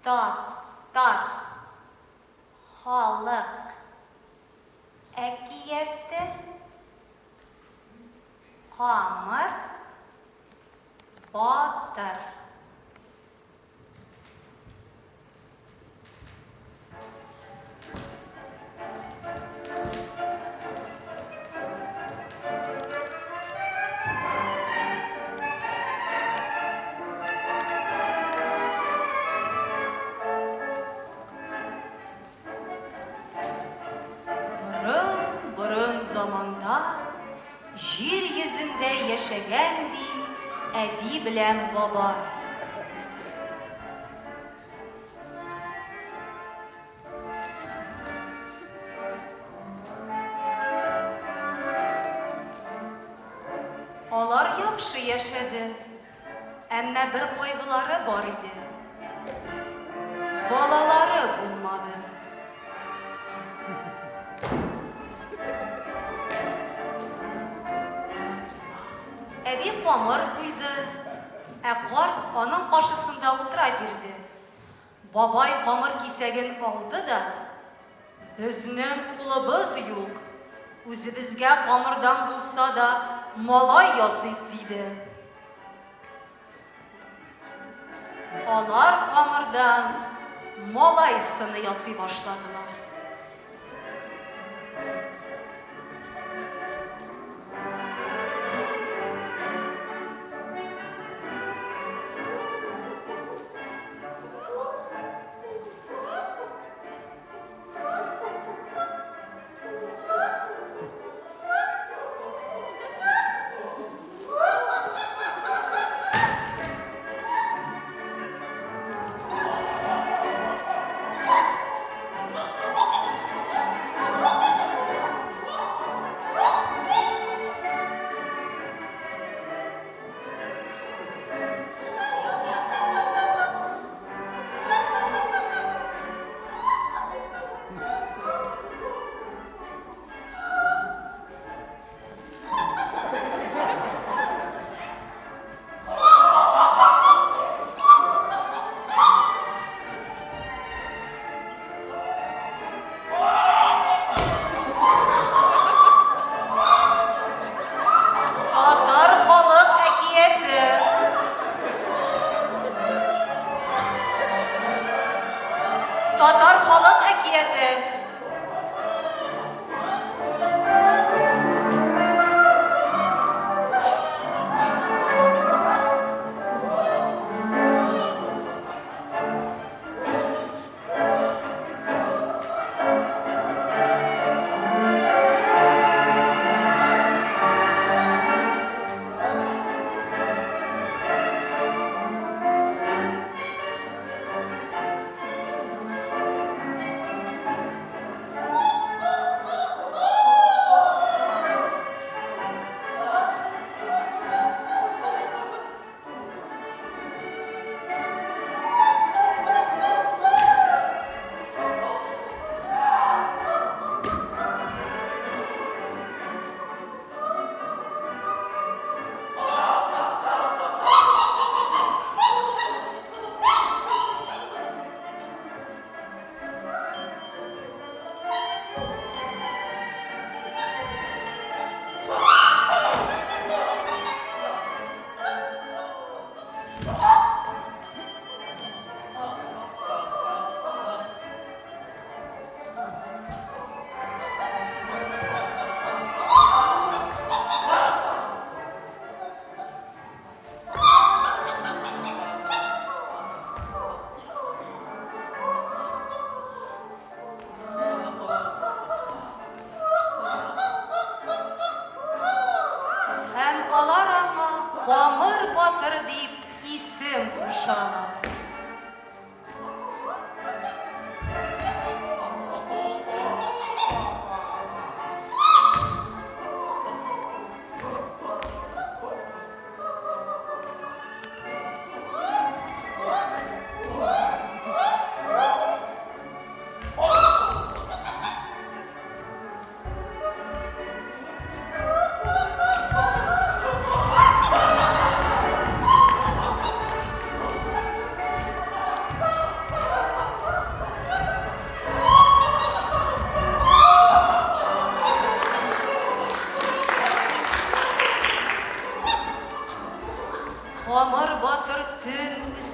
Татар халык әкияте Камыр батыр. Борын-борын заманда җир йөзендә яшәгән, ди, әби белән бабай. Алар яхшы яшәде, әмма бер кайгылары бар иде. Балалары булмады. Әби камыр куйды, ә карт аның каршысында утыра бирде. Бабай камыр кисәген алды да, Безнең улыбыз юк, үзебезгә камырдан булса да малай ясыйк, диде. Алар камырдан малай сыны ясый башладылар. Татар халык әкияте. Татар халык әкияте.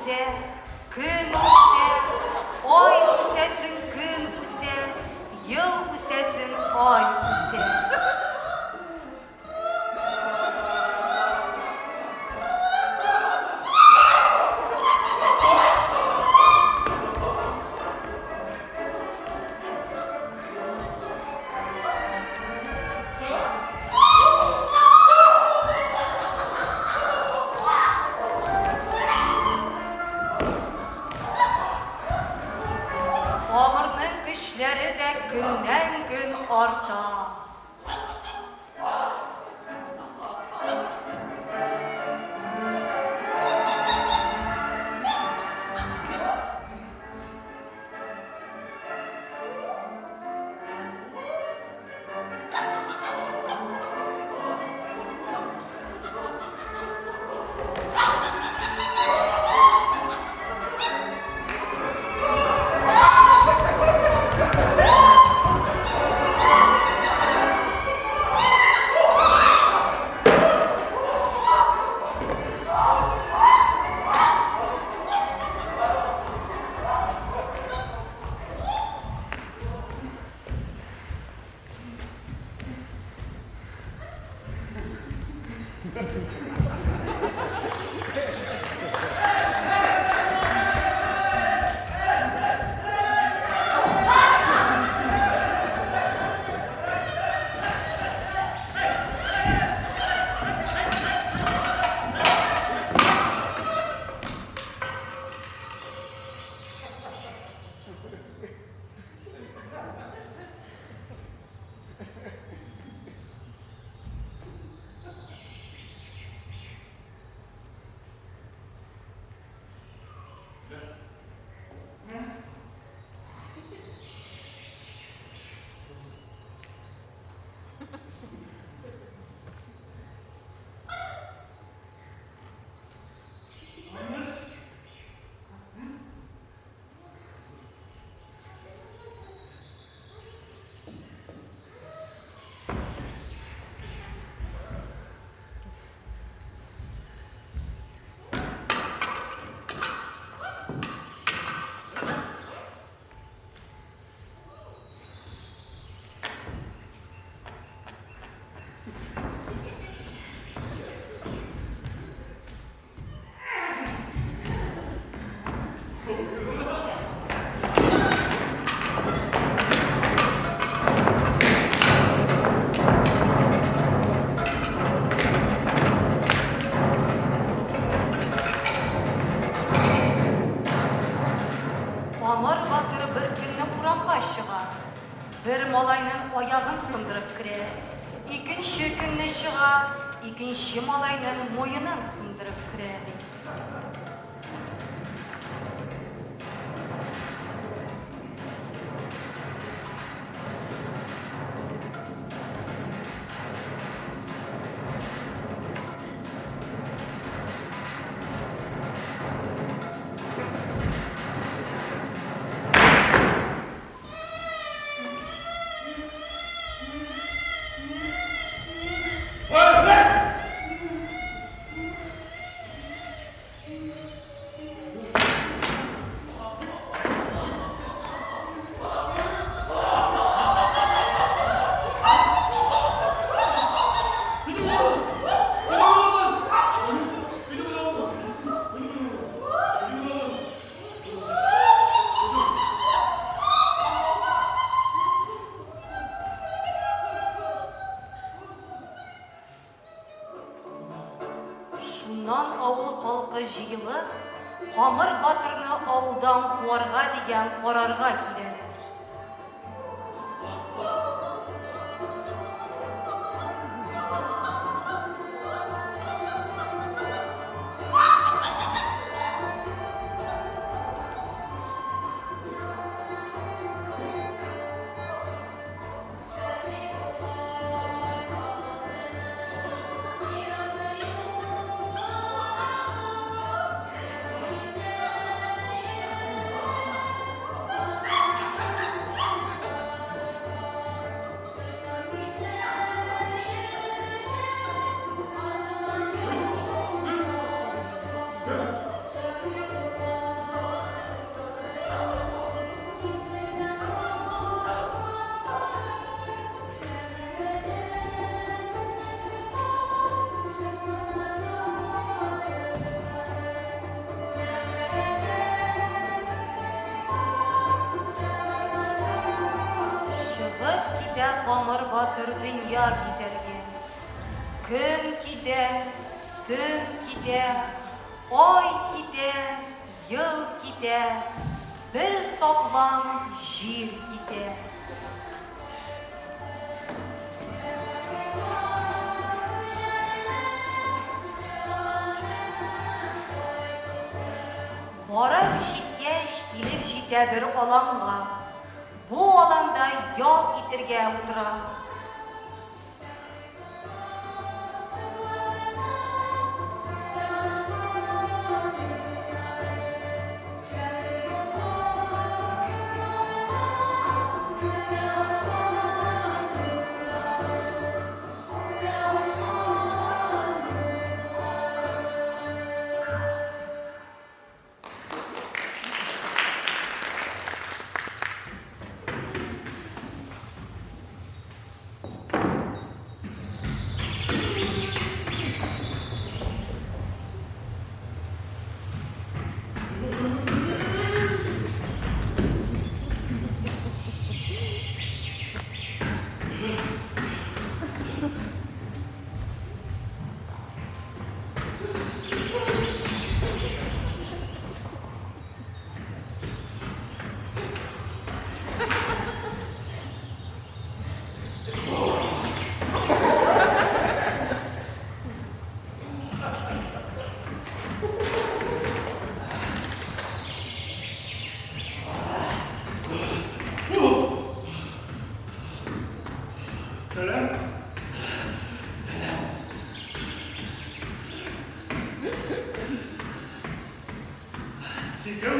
үсә, көн үсә, ай үсәсен көн үсә, ел үсәсен ай үсә. Камырның көчләре дә көннән-көн арта. Камыр батыр бер көнне урамга чыга. Бер малайның аягын сындырып керә. Икенче көнне чыга, икенче малайның муенын сындырып керә, ди. Шуннан авыл халкы җыелып, Камыр батырны авылдан куарга дигән карарга киләләр. Камыр батыр дөнья гизәргә. Көн китә, төн китә, ай китә, ел китә, бер саплам җир китә. Барып җиткәч, килеп җитә бер аланга. Бу аланда ял итергә утыра. Сәлам. Син кем?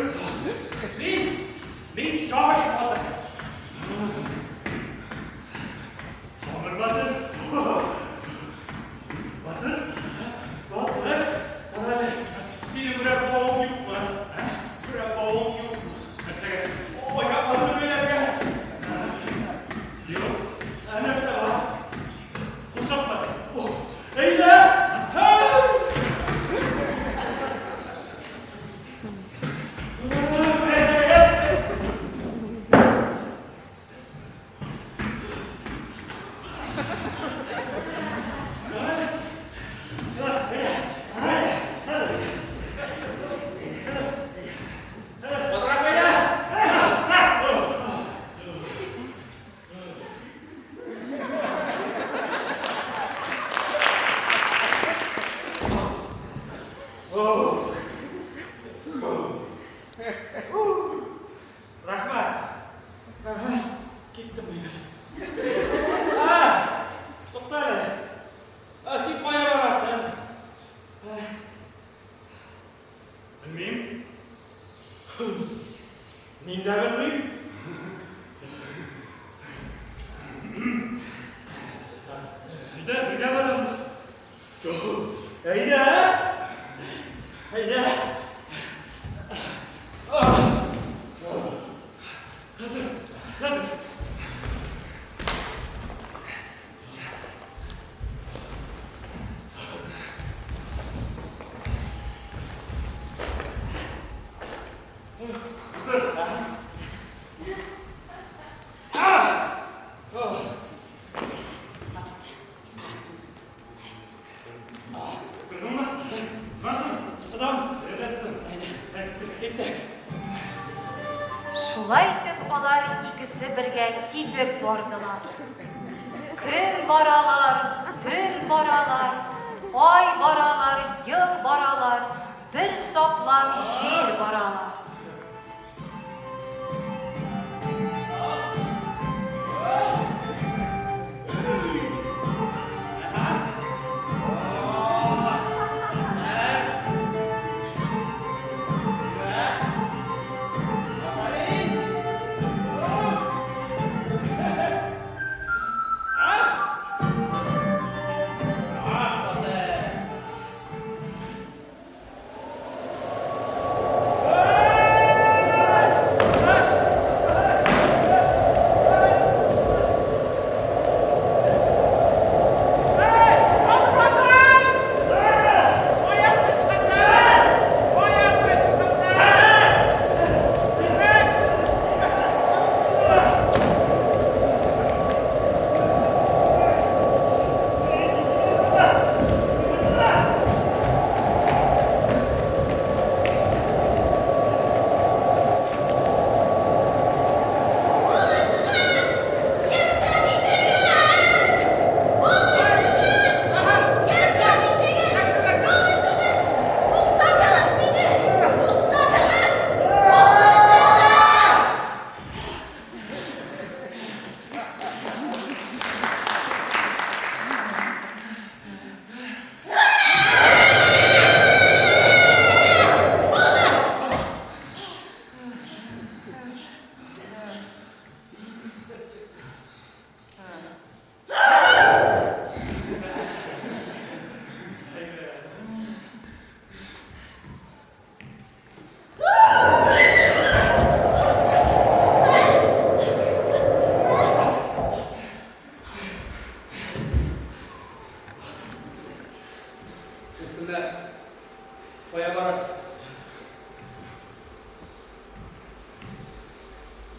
Мин, мин Шамыш батыр. Шамыр батыр. Батыр? Батыр? Кара әле, синең берәр бавың юкмы? Ә? Берәр бавың юкмы? Нәрсәгә? Аякларны бәйләргә. Юк. Ә нәрсә бар? Курчак бар. О, әйдә! Рәхмәт. Киттем мин. Тукта әле. Ә син кая барасың? Белмим. Мин дә белмим. Әйдә, бергә барабыз. Әйдә! Әйдә! Хәзер, хәзер. Утыр. Утырдыңмы? Сынасың? Тотам. Киттек. Шулай итеп алар икесе бергә китеп бардылар. Көн баралар, төн баралар, ай баралар, ел баралар, бер саплам җир баралар.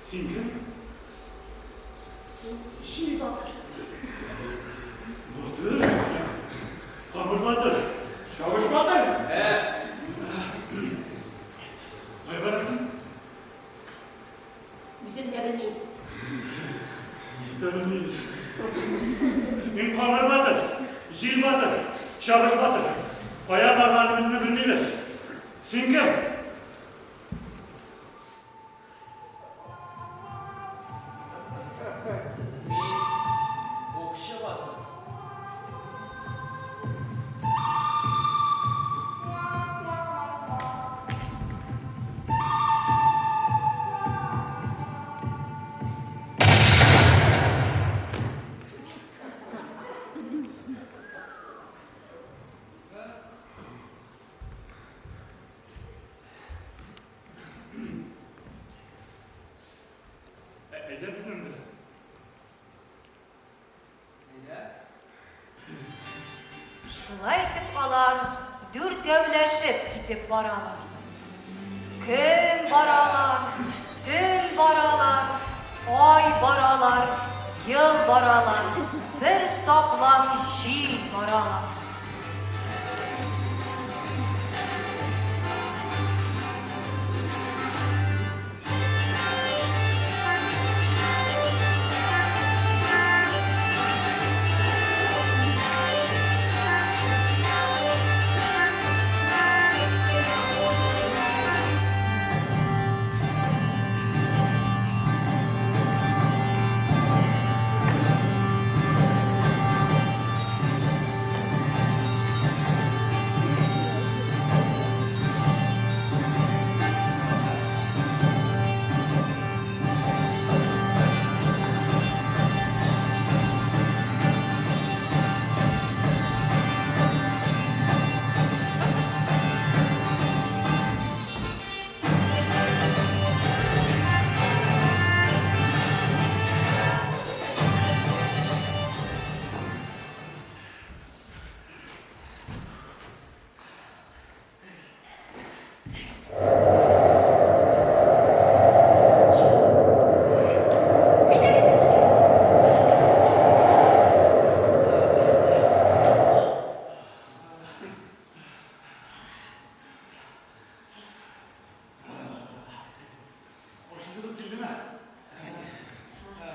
Син кем? Мин Җил батыр. Батыр? Камыр батыр. Чабыш батыр. Ә? Кая барасың? Үзем дә белмим. Без дә белмибез. Мин Камыр батыр, Җил батыр, Чабыш батыр. Кая барганыбызны белмибез. Син кем? Мин Укчы батыр. Әйдә безнең белән. Әйдә. Шулай итеп алар дүртәүләшеп китеп баралар. Көн баралар, төн баралар, ай баралар, ел баралар, бер саплам җил баралар. Ашыйсыгыз килдеме?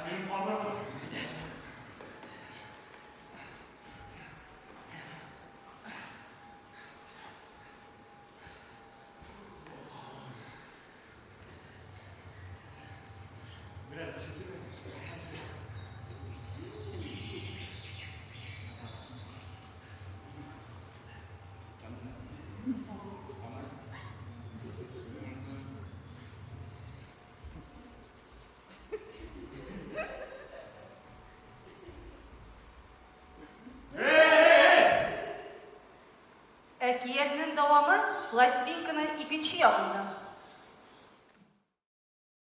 Минем карным. Бераз ишетелми. Әкиятнең дәвамы пластинканың икенче ягында.